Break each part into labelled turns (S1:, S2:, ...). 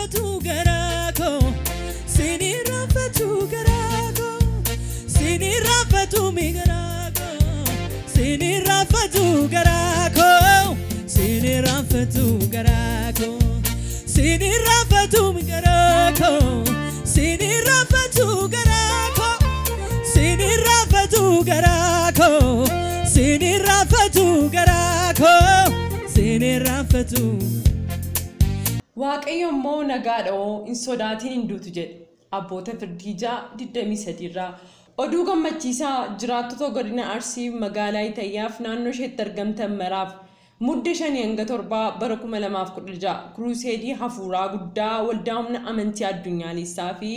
S1: Sinirraanfatu garaa koo, sinirraanfatu garaa koo, sinirraanfatu mi garaa koo, sinirraanfatu garaa koo, sinirraanfatu garaa koo, sinirraanfatu mi garaa koo, sinirraanfatu garaa koo, sinirraanfatu garaa koo, sinirraanfatu garaa koo, sinirraanfatu.
S2: Waaqayyo immoo nagaadha oo hin sodaatiin hin duutu jedhe. Abboota firdii 6:23 irraa. Oduu gammachiisaa jiraattota godina Arsii magaalaa Itayyaaf naannoo isheetti argamtan maraaf Mudde 5 hanga 7 bara 2016 Kiruuseedii hafuuraa guddaa waldaa humna amantii addunyaalessaa fi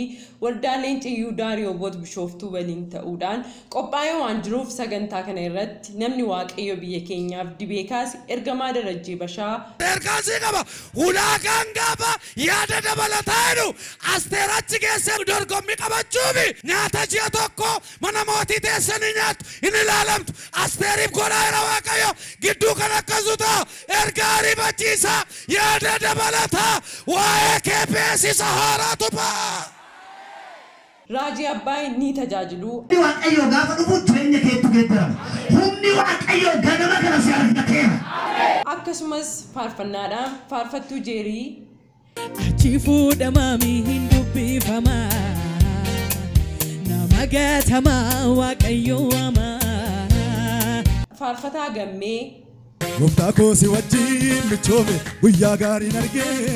S2: waldaa Leenca Yihudaa Riyooboot Bishooftuu waliin ta'uudhaan qophaa'ee waan jiruuf sagantaa kana irratti namni Waaqayyo biyya keenyaaf dibee kaase ergamaa Darajjee Bashaa
S3: Ergaan sii qaba. Ulaagaan gaafa yaada dabalataa jedhu Asteer achi geessee dorgommii qabachuufi nyaata ji'a tokko mana mootii teessanii nyaattu hin ilaalamtu. Asteeriif godhaa jira Waaqayyo gidduu kan akkasu ta'a. Ergaa ariifachiisaa yaada dabalataa waa'ee kee beeksisa haaraatu ba'a.
S2: Raajii Abbaay ni tajaajilu.
S4: Humni Waaqayyoo gaafa dhufu jireenya keetu geeddarama. Humni Waaqayyoo ganama kana si argateera.
S2: Akkasumas faarfannaadhaan faarfattuu Jeerii
S1: Achi fuudhamaa mi hin dubbifamaa, nama gatamaa Waaqayyo waamaa.
S2: Faarfataa Gammee
S5: Gooftaa koo si wajjin michoome guyyaa gaariin argee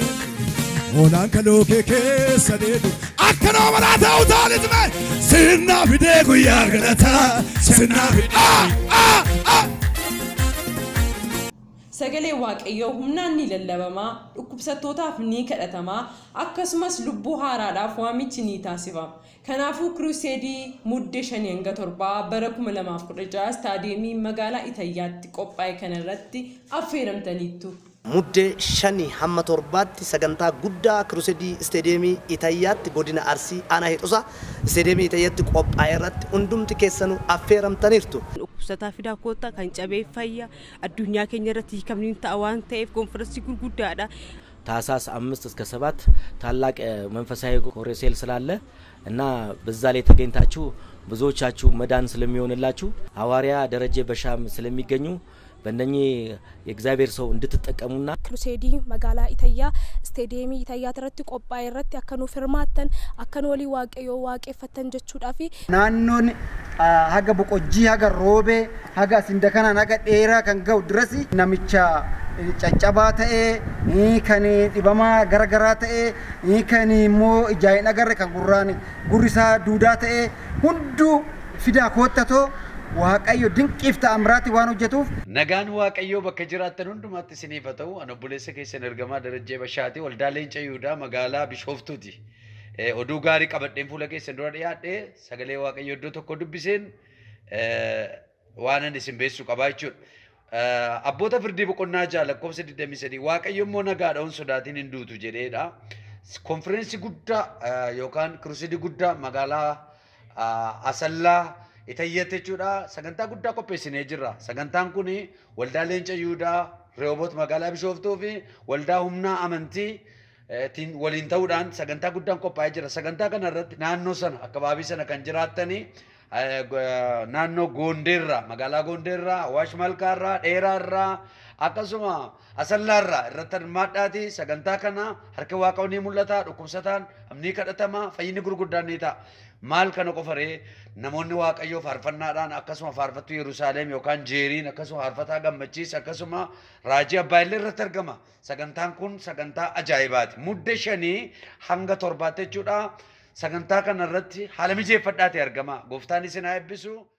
S5: hoolaan kaloo kee keessa deemu
S3: akka nama malaa ta'u taalisme sinnaa fidee guyyaa galataa sinnaa fidee.
S2: Sagalee Waaqayyoo humnaan ni lallabamaa, dhukkubsattootaaf ni kadhatamaa, akkasumas lubbuu haaraadhaaf waamichi ni taasifama. Kanaafuu Kiruuseedii Muddee 5 hanga 7 bara 2016 istaadiyeemii magaalaa Itayyaatti qophaa'e kanarratti affeeramtaniittu.
S6: Muddee 5 hamma 7tti sagantaa guddaa Kiruuseedii istaadiyeemii Itayyaatti godina Arsii aanaa Heexosaa istaadiyeemii Itayyaatti qophaa'e irratti hundumti keessanuu affeeramtaniirtu.
S7: Dhukkubsataa fidaa koottaa kan cabee fayyaa addunyaa keenya irratti hiikamni ta'a waan ta'eef konfiraansii gurguddaadha.
S8: ታህሳስ 5 እስከ 7 ታላቅ መንፈሳዊ ኮሬሴል ስላለ እና በዛ ላይ ተገኝታችሁ ብዙዎቻችሁ መዳን ስለሚሆንላችሁ ሐዋርያ ደረጀ በሻም ስለሚገኙ በእነኚህ የእግዚአብሔር ሰው እንድትጠቀሙና
S9: ክሩሴዲ መጋላ ኢተያ ስቴዲየሚ ኢተያ ተረቲ ቆጳ ይረቲ አከኑ ፍርማተን አከኑ ወሊ ዋቀዮ ዋቄ ፈተን ጀቹዳፊ
S10: ናኖን ሀገ ቦቆጂ ሀገ ሮቤ ሀገ ሲንደከና ሀገ ዴራ ከንገው ድረሲ ነምቻ caccabaa ta'ee kan dhibamaa garagaraa ta'ee kan immoo ijaa hin agarre kan gurraan gurri isaa duudaa ta'ee hunduu fidaa koottatoo Waaqayyo dinqiif ta'amraati waan hojjetuuf.
S11: Nagaan Waaqayyoo bakka jiraattan hundumaatti isiniif haa ta'u. Ani obboleessa keessan ergamaa Darajjee Bashaati waldaa Leenca Yihudaa magaalaa Bishooftuuti. Oduu gaarii qabadheen fuula keessan dura dhiyaadhee sagalee Waaqayyoo iddoo tokko dubbiseen waan ani isin beeksisuu qabaa jechuudha. Abboota firdii boqonnaa 6 lakkoofsa 23 Waaqayyo immoo nagaadha hin sodaatiin hin duutu jedheedha. Konfireensi guddaa yookaan kiruusidii guddaa magaalaa Asallaa Itayyaatti jechuudha. Sagantaa guddaa qopheessinee jirra. Sagantaan kun waldaa Leenca Yihudaa Rehooboot magaalaa Bishooftuu fi waldaa humnaa amantii waliin ta'uudhaan sagantaa guddaan qophaa'ee jira. Sagantaa kana irratti naannoo sana akabaabii sana kan jiraattanii naannoo Goondeerraa, magaalaa Goondeerraa, Awaash Malkaarraa, Dheeraarraa akkasuma Asallaarraa irratti hirmaadhaati. Sagantaa kana harka Waaqaa ni mul'ata, dhukkubsataan ni kadhatama, fayyinni gurguddaan ni ta'a. Maal kana qofaree namoonni Waaqayyoo faarfannaadhaan akkasuma faarfattuu Yerusaalem yookaan Jeeriin akkasuma faarfataa Gammachiis akkasuma Raajii Abbaayillee irratti argama. Sagantaan kun sagantaa ajaa'ibaati. Mudde 5 hanga 7 jechuudha. Sagantaa kana irratti haala mijeeffadhaati argama. Gooftaan isin haa eebbisu.